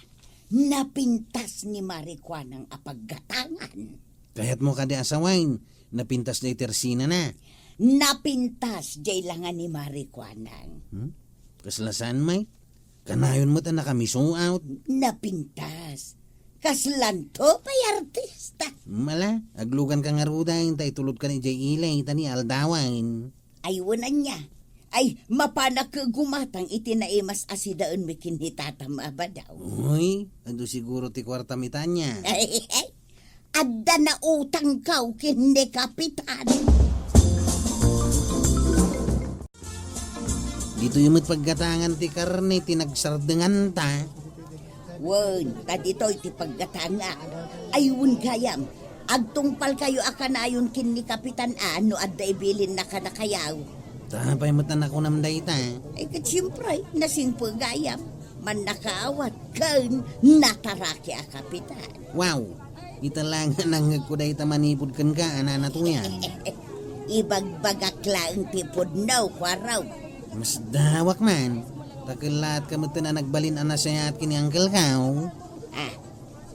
napintas ni Mari Kuanang a paggatangan. Kayatmo kadi a sawen, napintas jay tersinana? Napintas jay langa ni Mari Kuanang. Hmm? Kasla saan, may? Kanayon met a nakamisuot. Napintas. Kaslanto pay artista. Mala, agluganka ngaruden, ta itulodkan idiay ili, ta ni aldawen. Ay, wen ania. Ay, mapanak gumatang iti naimas a sidaenmi ken ni tatam a badaw. Uy, adu siguro ti kuartam ita ania. Ay, ay, adda nautangko ken ni Kapitan. Ditoy met paggatangan ti karne ti nagsardenganta. Wen, ta ditoy ti paggatangak. Ay, wen gayam, agtungpalkayo a kanayon ken ni Kapitan a no adda ibilinna kadakayo. Ta apay met a nakunam dayta? Ay, ket siempre, nasingpet gayam. Mannakaawat ken nataraki a Kapitan. Wow! Ita la nga nangngegko dayta manipud kenka a nanatuyang. Ibagbagak laeng ti pudno, kuaraw. Masdawak man. Ta kellaat ka metten a nagbalin a nasayaat ken ni Uncle Kao. Ah,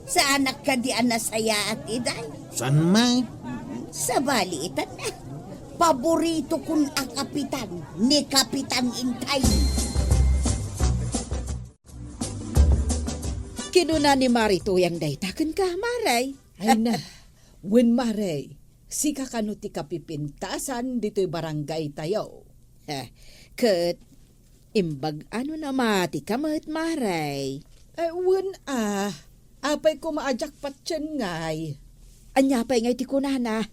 saanak kadi a nasayaat, iday? Saan, may? Sabali itan na. Paborito kun a kapitan ni Kapitan Intay. Kinuna ni Mari Tuyang dayta kenka, Mare. Ay na, wen, Mare, sika kano ti kapipintasan ditoy barangay tayo. Ha, ket imbag-ano na mati ka met, Mare? Eh, wen a, apay koma a jackpot yen ngay? Ania pay ngay ti kunana?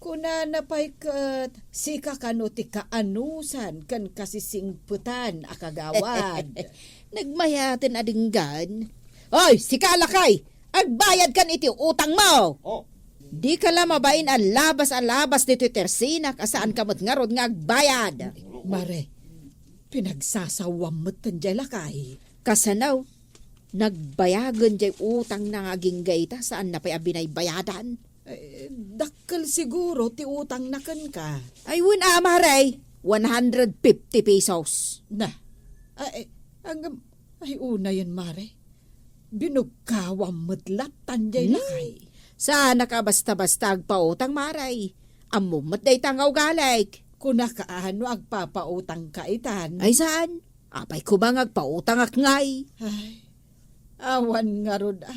Kunana pay ket, sika kano ti kaanusan ken kasisingpetan a kagawad. Nagmayaten a denggan. Oy, sika lakay! Agbayadkan iti utangmo! Oh. Dika la mabain a labas a labas ditoy tersinak a saanka met ngarud nga agbayad. Mare, pinagsasawam metten jay lakay. Kasano? Nagbayagen jay utangna nga agingga ita, saanna pay a binaybayadan. Eh, dakkel siguro ti utangna kenka. Ay, wen a, Mare, one hundred fifty pesos. Na, ay, ang, ay, unayen, Mare. Binugkawam met lattan jay Hmm? lakay. Saanka basta-basta agpautang, Mare. Ammom met dayta nga ugalik. Kunaka a no agpapautangka itan. Ay, saan? Apay koma nga agpautangak ngay? Ay, awan ngarud a.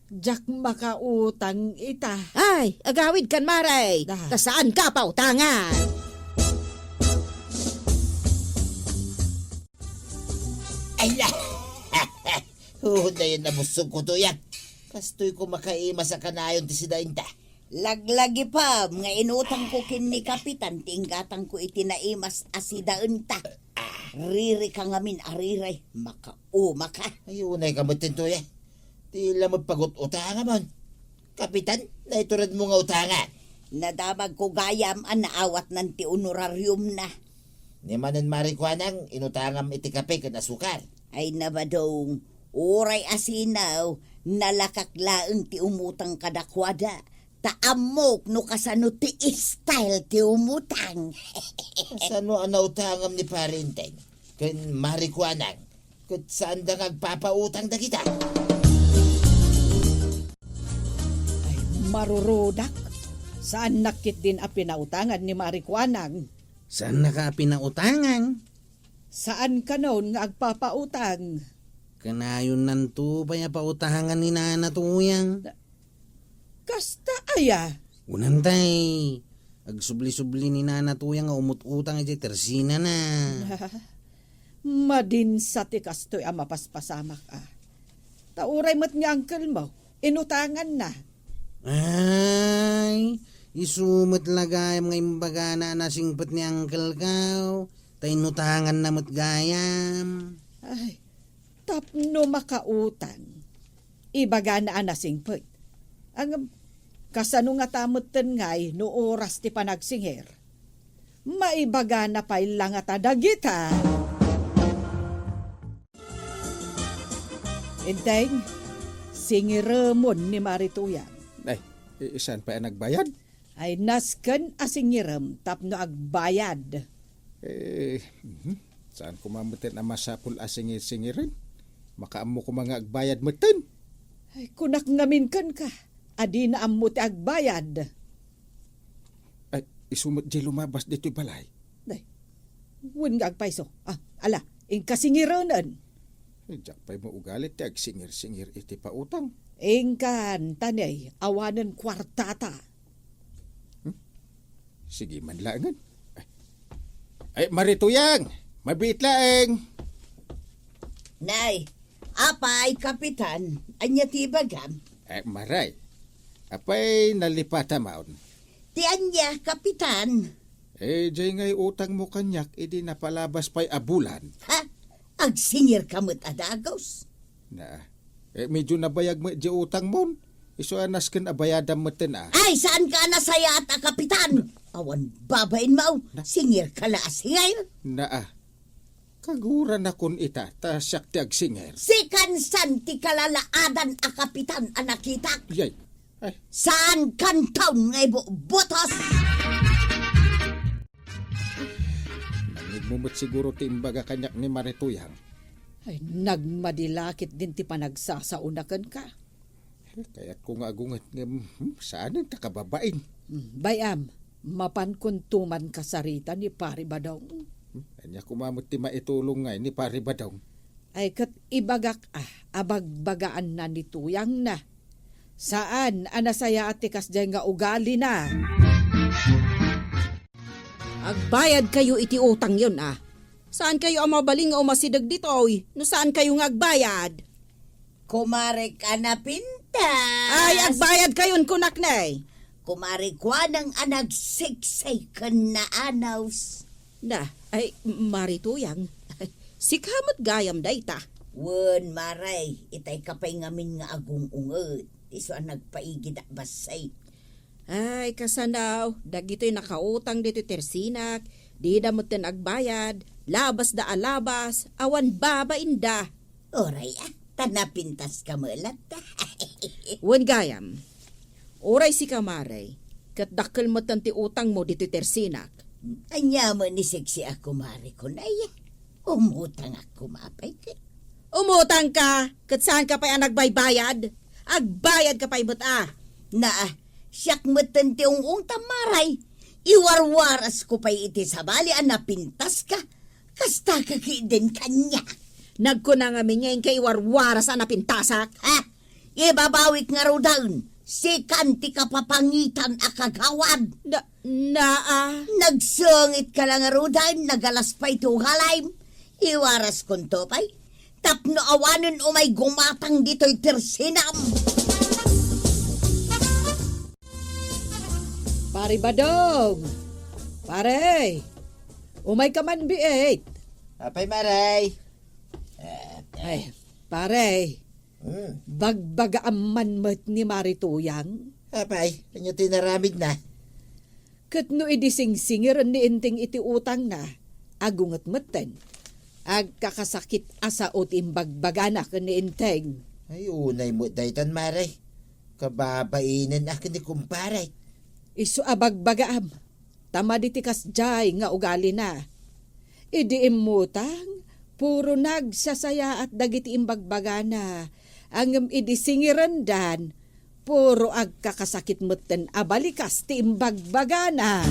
Diak makautang ita. Ay, agawidkan, Mare. Da. Ta saanka pautangan. Ay, la. Huhudayan na busog ko, Tuyang. Kastoy ko makaimas a kanayon ti sidaenta. Laglagipem nga inutangko ken ni Kapitan ti inggatangko iti naimas a sidaenta. Ririka ngamin a riray, makaumaka. Ay, unay ka met, Tuyang. Ti la met pagut-utangamon. Kapitan, naituredmo nga utangan. Nadamagko gayam a naawatnan ti honorariumna. Ni manen Mari Kuanang, inutangam iti kape ken asukar. Ay, nabadong, uray a sinaw, nalakak laeng ti umutang kadakuada. Ta ammok no kasano ti style ti umutang. Kasano a nautangam ni Pare Enteng ken Mari Kuanang ket saanda nga agpapautang dagita? Ay, marurudak. Saannak ketdin a pinautangan ni Mari Kuanang. Saannaka a pinautangan? Saan kanon nga agpapautang? Kanayonnanto pay a pautangan ni Nana Tuyang. Kasta aya? Kunantay, agsubli-subli ni Nana Tuyang nga umut-utang idiay tersinana. Madinsa ti kastoy a mapaspasamak a. Ta uray met ni uncle mo, inutanganna. Ay, isu met la gayam nga imbagana a nasingpet ni Uncle Kao, ta inutanganna met gayam. Ay, tapno makautang, ibagana a nasingpet. Ngem, kasano ngata metten ngay no oras ti panagsingir? Maibagana pay la ngata dagita. Enteng, singiremon ni Mari Tuyang. Ay, Eh, saan pay a nagbayad? Ay, nasken a singirem tapno agbayad. Eh, mhm. Saan koma metten a masapul a singir-singiren? Makaammo koma nga agbayad metten. Ay, kunak ngamin kenka, a dina ammo ti agbayad. Ay, isu met diay lumabas ditoy balay. Day, wen nga agpayso. Ah, ala, inka singirenen. Diak pay maugali ti agsingir-singir iti pautang. Inkan, ta ne, awanen kuartata. Hmm? Sige man laengen. Ay, Mari Tuyang! Mabiit laeng! Nay, apay, Kapitan, ania ti ibagam? Eh, Mari, apay nalipatamon? Ti ania, Kapitan? Eh, diay ngay utangmo kaniak idi napalabas pay a bulan. Ha? Agsingirka met a dagus? Na, eh, medyo nabayag met diay utangmon. Isu a nasken a bayadam metten a. Ay, saanka a nasayaat a Kapitan? Awan babainmo, Na- singirka la a singir. Na, ah. Kaguranakon ita, ta siak ti agsingir. Sikan san ti kalalaadan a Kapitan a nakitak. Yay. Ay. Saankan taon nga ibubutos? Nangngegmo met siguro ti imbaga kaniak ni Mari Tuyang. Ay, nagmadi la ketdin ti panagsasaona kenka. Eh, kayatko nga agunget ngem, hmm, saanen ta kababain. Hmm, bay-am, mapankonto man kasarita ni Pari Badong. Hmm, ania koma met ti maitulong ngay ni Pari Badong? Ay, ket ibagak, ah, a bagbagaanna ni Tuyangna. Saan a nasayaat ti kasdiay nga ugalina. Agbayadkayo iti utangyon, ah. Saankayo a mabalin nga umasideg ditoy no saankayo nga agbayad. Kumarek a napintas. Ay, agbayadkayon kunak ne. Kumare Kuanang a nagsiksik ken naanaws. Na, ay, Mari Tuyang, sika met gayam dayta. Wen, Mari, itay ka pay ngamin nga agung-unget. Isu a nagpaigid a bassit. Ay, kasano, dagitoy nakautang ditoy tersinak, dida metten agbayad, labasda a labas, awan babainda. Uray, ah, ta napintaska met latta. Wen gayam, uray sika, Mari, ket dakkel metten ti utangmo ditoy tersinak. Ania met ni siksi a kumare ko, nay? Umutangak koma pay ket. Umutangka, ket saanka pay a nagbaybayad? Agbayadka pay met a. Na, siak metten ti ung-ungtam, Mari. Iwarwarasko pay iti sabali a napintaska. Kasta ka ketdin kaniak. Nagkuna ngamin nga inka iwarwaras a napintasak. Ha? Ibabawik ngaruden, sikan ti kapapangitan a kagawad. Na, naa. Nagsengitka la ngaruden, nagalas pay ti ugalim. Iwaraskonto pay, tapno awanen umay gumatang ditoy tersinam. Pari Badong! Pare! Umayka man biit! Apay, Mari? Ay, pare! Hmm. Bagbagaam man met ni Mari Tuyang? Apay, ania ti inaramidna? Ket no idi singsingiren ni Enteng iti utangna, agunget metten. Agkakasakit a sao ti imbagbagana ken ni Enteng. Ay, unay met daytan, Mari. Kababainen a ken ni kumpare. Isu a bagbagaam, ta madi ti kasdiay nga ugalina. Idi immutang, puro nagsasayaat dagiti imbagbagana, ngem idi singirendan, puro agkakasakit metten a balikas ti imbagbagana.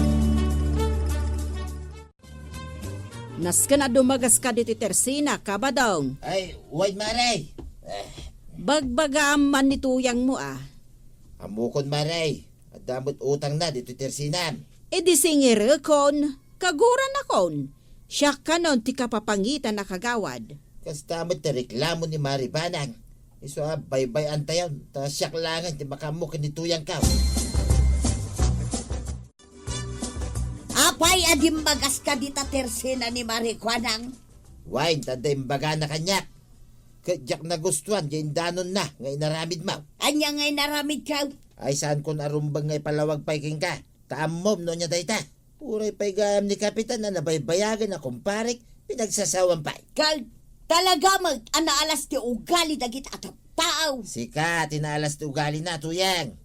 Nasken a dumagaska ditoy tersinak, Badong. Ay, wen, Mari. Eh. Bagbagaam man ni tuyangmo, a. Ammokon, Mari. Adda met utangna ditoy tersinam. Idi singirekon, kaguranakon. Siak kanon ti kapapangitan a kagawad. Kasta met ti reklamo ni Mari Banang. Isu a baybay-antayon, ta siak laengen ti makaammo ken ni tuyangko. Apay a dimmagaska dita tersina ni Mari Kuanang? Wen, ta adda imbagana kaniak. Ket diak nagustuan ti indanonna nga inaramidmo. Ania nga inaramidko? Ay, saankon a rumbeng nga ipalawag pay kenka. Ta ammom no ania dayta. Uray pay gayam ni Kapitan a nabaybayagen a kumparek, pinagsasawan pay. Ket talaga met a naalas ti ugali dagiti a tattao. Sika ti naalas ti ugalina, tuyang.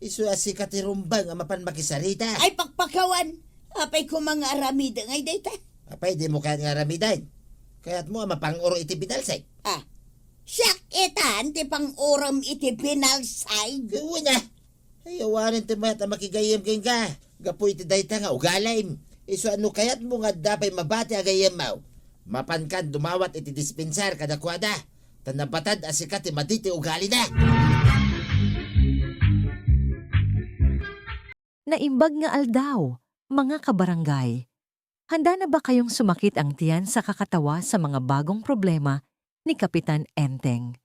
Isu a sika ti rumbeng a mapan makisarita. Ay, pakpakawan! Apay koma nga aramiden ngay dayta? Apay, dimo kayat nga aramiden? Kayatmo a mapangurom iti binalsek? Ah, siak itan ti pangurom iti binalsek? Wen a. Ay, awanen ti mayat a makigayyem kenka. Gapu iti dayta nga ugalim. Isu a no kayatmo nga adda pay mabati a gayyemmo, mapankan dumawat iti dispensar kadakuada. Ta nabatad a sika ti madi ti ugalina. Naimbag nga aldaw, mga kabarangay. Handa na ba kayong sumakit ang tiyan sa kakatawa sa mga bagong problema ni Kapitan Enteng?